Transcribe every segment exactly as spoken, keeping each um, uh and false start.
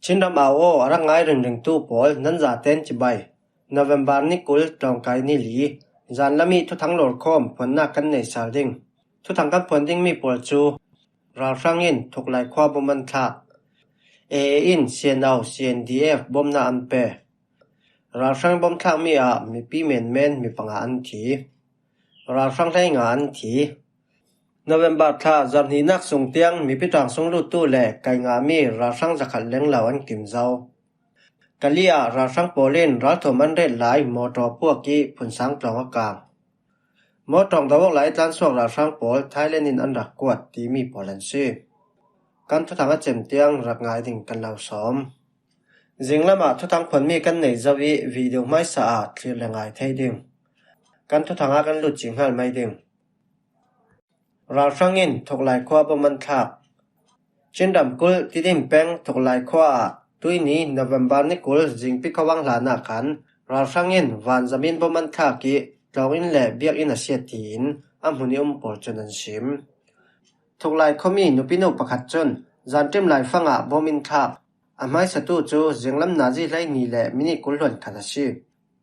Chinram au aw a rak ngai ringringtu pawl nan zaten cibai. November ni kul tlawngkai ni li, zanlam ih thuthang lawrkhawm phuannak kan nei sal ding. Thuthang kan phuan dingmi pawl cu ralhrang in Thuklai khua bom an thlak. A A in C N O, C N D F bomna an pe. Ralhrang bom thlakmi ah mipi menmen mi panga an thi. Ralhrang hleinga an thi. November thla zarhnihnak sung tiang mipi ṭangsung luttu le kai ngahmi ralhrang zakhat lenglo an kim zo. Kali ah ralhrang pawl in ralthuam an ret lai mawṭaw puak ih phunsang tlawng a kang. Mawṭawng do awk lai tlansuak ralhrang pawl Thailand in an rak kuat timi pawl an si. Kan thuthang a cem tiang rak ngai ding kan lo sawm. Zinglam ah thuthang phuanmi kan nei zo ih video hmaisa ah thlir le ngai thei ding. Kan thuthang ah kan lut cing hngal mai ding. Ralhrang in Thuklai khua bom an thlak. Chinram kulh Tidim peng Thuklai khua ah tuihni November ni kul zingpi khuavang hlanah khan ralhrang in vanzam in bom an thlak ih tlawng inn le biakinn a siat tiin a hmun ih um pawl cun an sim. Thuklai khuami nupinu pakhat cun zanṭim laifang ah bom in thlak. A hmaisatu cu zinglam nazi hleihnih le minit kul hluan khat a si.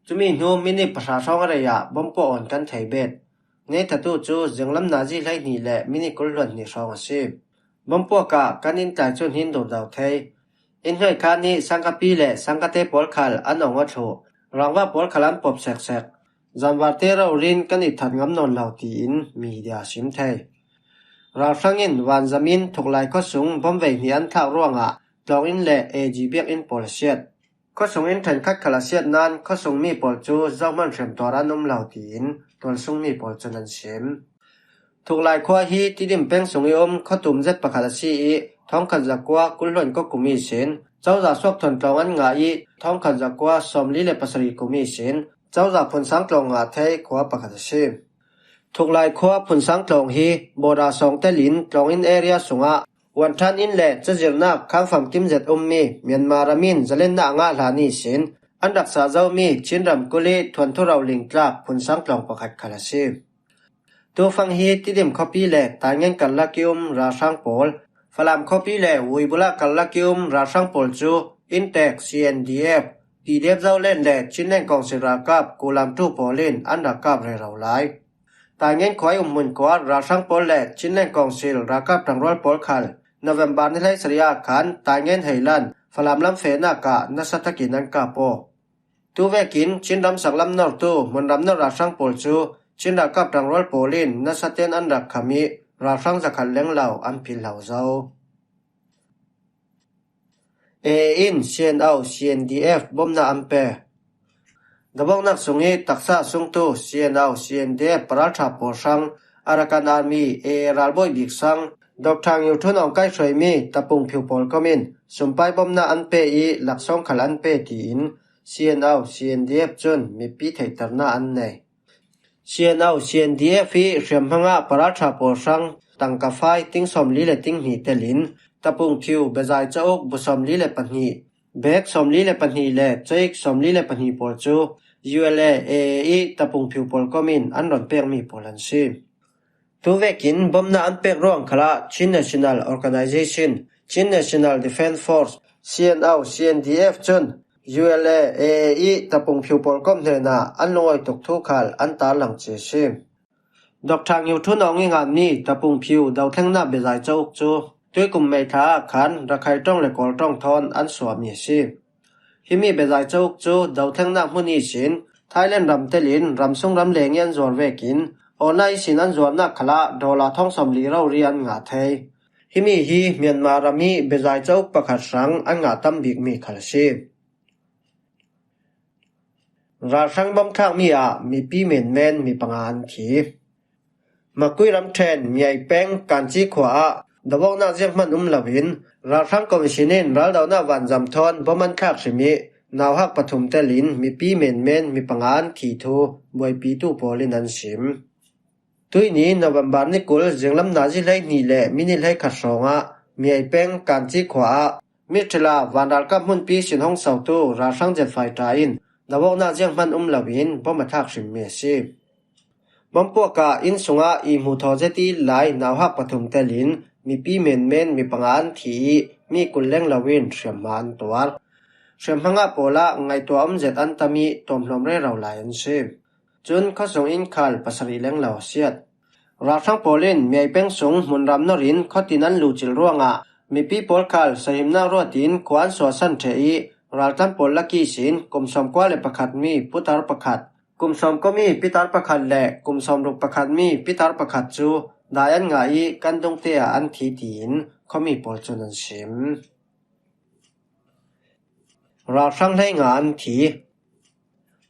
Cumi hnu minit pahra hrawng a rei ah bompuak awn kan thei bet. Ngeithatu cu zinglam nazi hleihnih le minit kul hluan hnih hrawng a si. Bompuak ah kan inntlai cu hnin durdo thei. Inn hnuai kha nih sangkapi le sangkate pawl khal an ong aw thluh. Rangva pawl khal an pop seksek. Zanvarte rori in kan itthat ngam nawn lo tiin media a sim thei. Ralhrang in vanzam in Thuklai khuasung bom vei hnih an thlak ruangah tlawng inn le A G biakinn pawl a siat. Khuasung inn ṭhenkhat khal a siat nain khuasung mi pawl cu zohman hriamtuar an um lo tiin tualsung mi pawl cun an sim. Thuklai khua hi Tidim peng sung ih um khuatum zet pakhat a si ih thawngkhat zakua kul hluan kua kum ihsin cozah suak thawn tlawng an ngah ih thawngkhat zakua sawmli le pasarih kum ihsin cozah phunsang tlawng ngah thei khua pakhat a si. Thuklai khua phunsang tlawng hi border sawng telin tlawng inn area sungah uanṭhan inn le cazirnak khangfam kim zet ummi Myanmar ram in zalennak a ngah hlan ihsin an rak sa zomi Chinram kulh ih thuanthu rauling tlak phunsang tlawng pakhat khal a si. Tufang hi Tidim khuapi le Taingen karlak ih um ralhrang pawl, Falam khuapi le Vuibula karlak ih um ralhrang pawl cu inntek C N D F, T D F Zoland le Chinland Council ralkap Kulam ṭu pawl in an rak kap rero lai. Taingen khua ih umhmun kuar ralhrang pawl le Chinland Council ralkap ṭangrual pawl khal November ni hleisarih ah khan Taingen heilan Falam lam fehnak ah nasa takin an kap aw. Tuvekin Chinram saklam nortu hmunram nor ralhrang pawl cu Chin ralkap ṭangrual pawl in nasa ten an rak kham ih ralhrang zakhat lenglo an philhlo zo. A A in C N O, C N D F bomna an pe. Dobawknak sungih taksa sungtu C N O, C N D F paralṭha pawl hrang Arakan Army, A A ralbawi bik sang Doctor Ngiu Ṭhun Aung kaihhruaimi Tapung Phiu pawl kom in sumpai bomna an pe ih laksawng khal an pe tiin C N O, C N D F cun mipi theihternak an nei. C N O, C N D F ih hriamhmang ah paralṭha pawl hrang tangka fai ting sawmli le ting hnih telin Tapung Phiu bezai cauk bu sawmli le pahnih, bek sawmli le pahnih le caik sawmli le pahnih pawl cu U L A A A ih Tapung Phiu pawl kom in an rawn pekmi pawl an si. Tuvekin bomna an pek ruang khalah Chin National Organization, Chin National Defence Force, C N O, C N D F cun U L A A A ih Tapung Phiu pawl kom hnenah an lungawi tuk thu khal an tarlang ci a si. Doctor Ngiu Ṭhun Aung ih nganmi Tapung Phiu dothlengnak bezai cauk cu tuikum May thla ah khan Rakhai ṭong le Kawl ṭong thawn an suahmi a si. Himi bezai cauk cu dothlengnak hmun ihsin Thailand ram telin ramsung ram leng ih an zuar vekin online ihsin an zuarnak khalah dollar thawng sawmli rori an ngah thei. Himi hi Myanmar ram ih bezai cauk pakhat hrang an ngah tam bikmi khal a si. Ralhrang bom thlakmi ah mipi menmen mi panga an thi. Makui ramṭhen Miai peng Kanci khua ah dobawknak zianghman um loin ralhrang komishin in raldonak vanzam thawn bom an thlak hrim ih nauhak pathum telin mipi menmen mi panga an thi thu buaipitu pawl in an sim. Tuihni November ni kul zinglam nazi hleihnih le minit hleikhat hrawngah Miai peng Kanci khua ah Miṭhila vanralkap hmunpi sin hong sotu ralhrang jet fighter in dobawknak zianghman um loin bom a thlak hrimmi a si. Bompuak ah inn sungah ihmu thaw zet ih lai nauhak pathum telin mipi menmen mi panga an thi ih mi kul leng loin hriamhma an tuar. Hriamhma ngah pawlah ngaihtuah a um zet an tam i tuamhlawm rero lai an si. Cun khuasung inn khal pasarih leng lo a siat. Ralhrang pawl in Miai peng sung hmunram nawr in khuatin an luhcilh ruangah mipi pawl khal sahimnak ruatin khua an suahsan ṭheh i raltlan pawl lak ihsin kum sawmkua le pakhat mi putar pakhat, kum sawmkua mi pitar pakhat le kum sawmruk pakhat mi pitar pakhat cu dai an ngah i kan dungte ah an thi tiin khuami pawl cun an sim. Ralhrang hleinga an thi.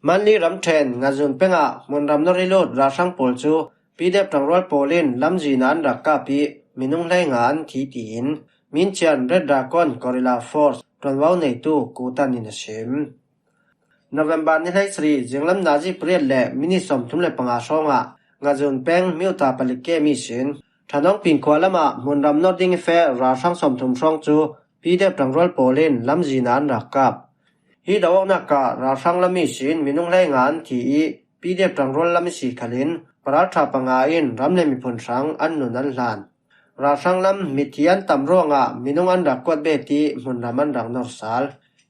Manli ramṭhen Ngazun pengah hmunram nawr i lut ralhrang pawl cu PDF ṭangrual pawl in lamzin ah an rak kap i minung hleinga an thi tiin Minchian Red Dragon Guerrilla Force ṭuanvo neitu Kutan in a sim. November ni hleisarih zinglam nazi pariat le minit sawmthum le panga hrawngah Ngazun peng Miuta palik kem ihsin Ṭhanawng Pin khua lamah hmunram nawr ding i feh ralhrang sawmthum hrawng cu PDF ṭangrual pawl in lamzin ah an rak kap. Hi do awknak ah ralhrang lam ihsin minung hleinga an thi i PDF ṭangrual lam ihsi khalin paralṭha panga in ram le miphun hrang an nun an hlan. Ralhrang lam mithi an tam ruangah minung an rak kuat bet i hmunram an rak nawr sal.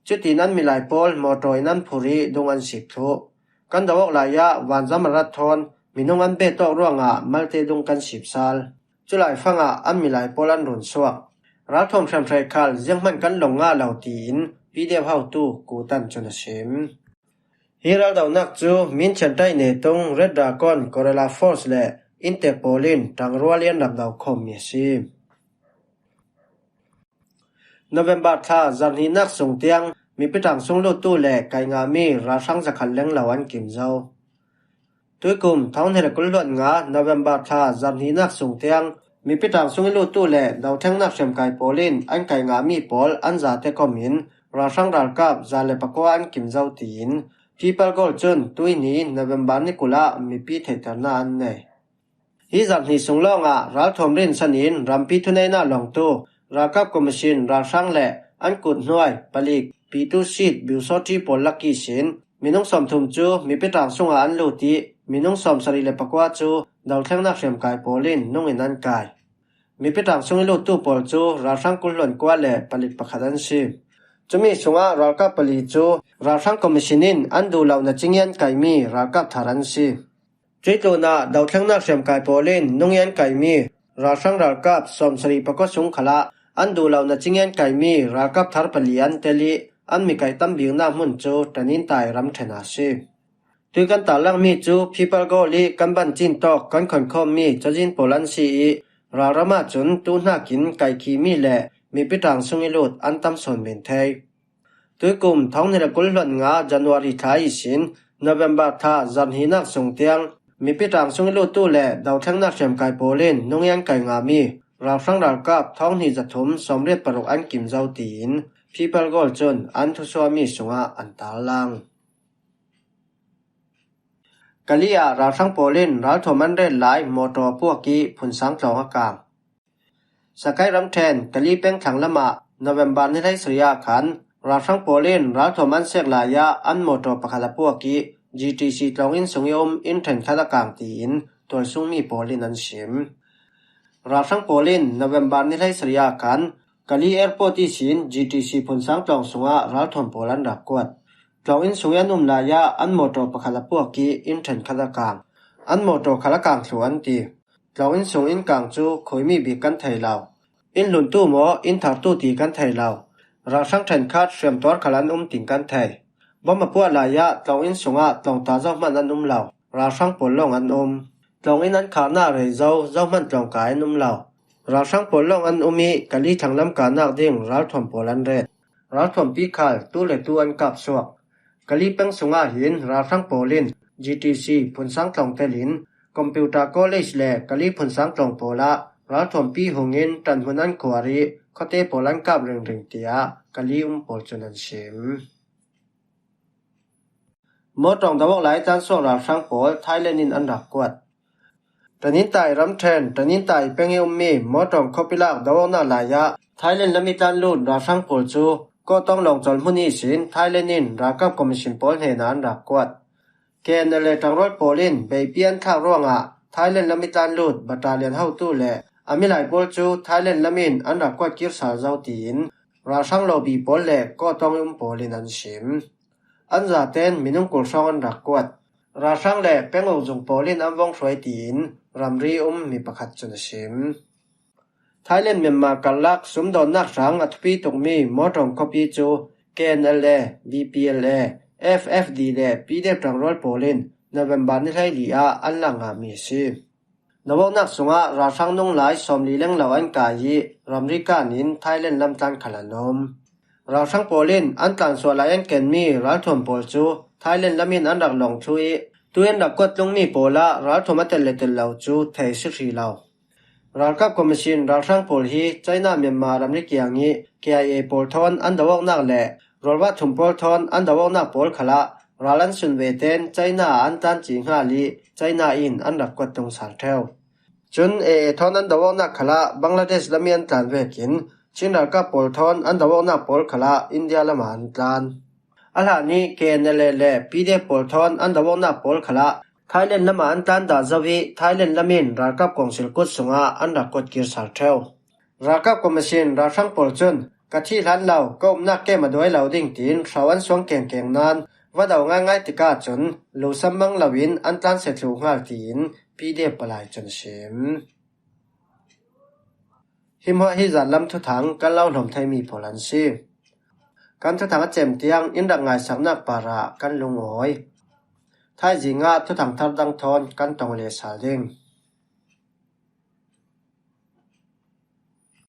Cutin an milai pawl mawṭaw in an phur i dung an sip thluh. Kan do awk lai ah vanzam a rat thawn minung an bet awk ruangah malte dung kan sip sal. Culai fangah an milai pawl an run suak. Ralthuam hriamhrei khal zianghman kan lawng ngah lo tiin PDF hotu Kutan cun a sim. Hi raldohnak cu Minchian ṭaih netung Red Dragon Guerrilla Force le inntek pawl in ṭangrual i an rak do khawmmi a si. November thla zarhnihnak sung tiang mipi ṭangsung luttu le kaih ngahmi ralhrang zakhat leng lo an kim zo. Tuikum thawng hnih le kul hluan nga November thla zarhnihnak sung tiang mipi ṭangsung i luttu le dothlengnak hriamkai pawl in an kaih ngahmi pawl an zate kom in ralhrang ralkap za le pakua an kim zo tiin People Goal cun tuihni November ni kul ah mipi theihternak an nei. Hi zarhni sung lawngah ralthuam rinsan in rampi thuneihnak lawngtu ralkap commission ralhrang le an kut hnuai palik pitu sit biusawṭi pawl lak ihsin minung sawmthum cu mipi ṭangsung ah an lut i minung sawmsarih le pakua cu dothlengnak hriamkai pawl in nung in an kai. Mipi ṭangsung i luttu pawl cu ralhrang kul hluan kua le palik pakhat an si. Cumi sungah ralkap pali cu ralhrang commission in an duh lo na cing i an kaihmi ralkap thar an si. Cuih tlunah dothlengnak hriamkai pawl in nung i an kaihmi ralhrang ralkap sawmsarih pakua sung khalah an duh lo na cing i an kaihmi ralkap thar pali an tel i an mi kaih tam biknak hmun cu Tanintai ramṭhen a si. Tui kan tarlangmi cu People Goal i kan bancin tawk kan khonkhawmmi cazin pawl an si i ralram ahcun tuhnakin kaihkhihmi le mipi ṭangsung i lut an tam sawn men thei. Tuikum thawng hnih le kul hluan nga January thla ihsin November thla zarhnihnak sung tiang mipi ṭangsung i luttu le dothlengnak hriamkai pawl in nung i an kaih ngahmi ralhrang ralkap thawng hnih zathum sawmriat paruk an kim zo tiin People Goal cun an thusuahmi sungah an tarlang. Kali ah ralhrang pawl in ralthuam an ret lai mawṭaw a puak i phunsang tlawng a kang. Sakai ramṭhen Kali peng thlang lamah November ni hleisarih ah khan ralhrang pawl in ralthuam an sek lai ah an mawṭaw pakhat a puak i GTC tlawng inn sung i um inn ṭhenkhat a kang tiin tualsungmi pawl in an sim. Ralhrang pawl in November ni hleisarih ah khan Kali Airport ihsin GTC phunsang tlawng sungah ralthuam pawl an rak kuat. Tlawng inn sung i an um lai ah an mawṭaw pakhat a puak i inn ṭhenkhat a kang. An mawṭaw khal a kang thluh an ti. Tlawng inn sung inn kang cu khuimi bik kan thei lo. Inn hluntu maw inn thartu ti kan thei lo. Ralhrang ṭhenkhat hriamtuar khal an um ting kan thei. Bom a puah lai ah tlawng inn sungah tlawngta zohman an um lo. Ralhrang pawl lawng an um. Tlawng inn an kharnak rei zo, zohman tlawngkai an um lo. Ralhrang pawl lawng an um i Kali thlanglam kahnak ding ralthuam pawl an ret. Ralthuampi khal tu le tu an kap suak. Kali peng sungah hin ralhrang pawl in GTC phunsang tlawng telin Computer College le Kali phunsang tlawng pawl ah ralthuampi hung in ṭanhmun an khuar i khuate pawl an kap ringring tiah Kali um pawl cun an sim. Mawṭawng do awk lai tlansuak ralhrang pawl Thailand in an rak kuat. Tanintai ramṭhen Tanintai peng i ummi Mawṭawng khuapi lak do awknak lai ah Thailand lam i tlan lut ralhrang pawl cu Kawhtawng lawngcawl hmun ihsin Thailand in ralkap commission pawl hnenah an rak kuat. KNLA ṭangrual pawl in beipi an thlak ruangah Thailand lam i tlan lut battalion hotu le a milai pawl cu Thailand lam in an rak kuat kir sal zo tiin ralhrang lobi pawl le kawtawng um pawlin an sim. An zaten minung kul hrawng an rak kuat. Ralhrang le penguk zung pawlin an vawng hruai tiin ramri um mi pakhat chun a sim. Thailand Myanmar karlak sumdawnnak hrang a thupi tukmi Mawtawng khuapi cu K N L A, B P L A, F F D le P D F ṭangrual pawlin November ni hleili ah an lak ngahmi a si. Dawawknak sungah ralhrang nung lai sawmli lenglo an kai ih ramri kanin Thailand lam tlan khal an um. Ralhrang pawl in an tlansuah lai an kenmi ralthuam pawl cu Thailand lam in an rak lawng thlu ih tu in rak kuat tlungmi pawl ah ralthuam a tel le tel lo cu thei si hrih lo. Ralkap Commission ralhrang pawl hi China Myanmar ramri kiang ih K I A pawl thawn an dawawknak le rualvah thum pawl thawn an dawawknak pawl khalah ral an sun ve ten China ah an tlan ci hngal ih China in an rak kuat tung sal ṭheu. Cun A A thawn an dawawknak khalah Bangladesh lam ih an tlan vekin Chin ralkap pawl thawn an dawawknak pawl khalah India lamah an tlan. A hlan ih K N L A le P D F pawl thawn an dawawknak pawl khalah Thailand lamah an tlan dah zo ih Thailand lam in ralkap kawngsil kut sungah an rak kuat kir sal ṭheu. Ralkap Commission ralhrang pawl cun ka thih hlan lo, ka umnak kem a duai lo ding tiin hro an suang kengkeng nain va do ngaingai tikah cun lusam mang loin an tlan sia thluh hngal tiin P D F palai cun a sim. Hi hmuah hi zan lam thuthang kan lo hlawm theimi pawl an si. Kan thuthang a cem tiang in rak ngaisaknak parah kan lungawi. Thaizing ah thuthang thar dang thawn kan tong le sal ding.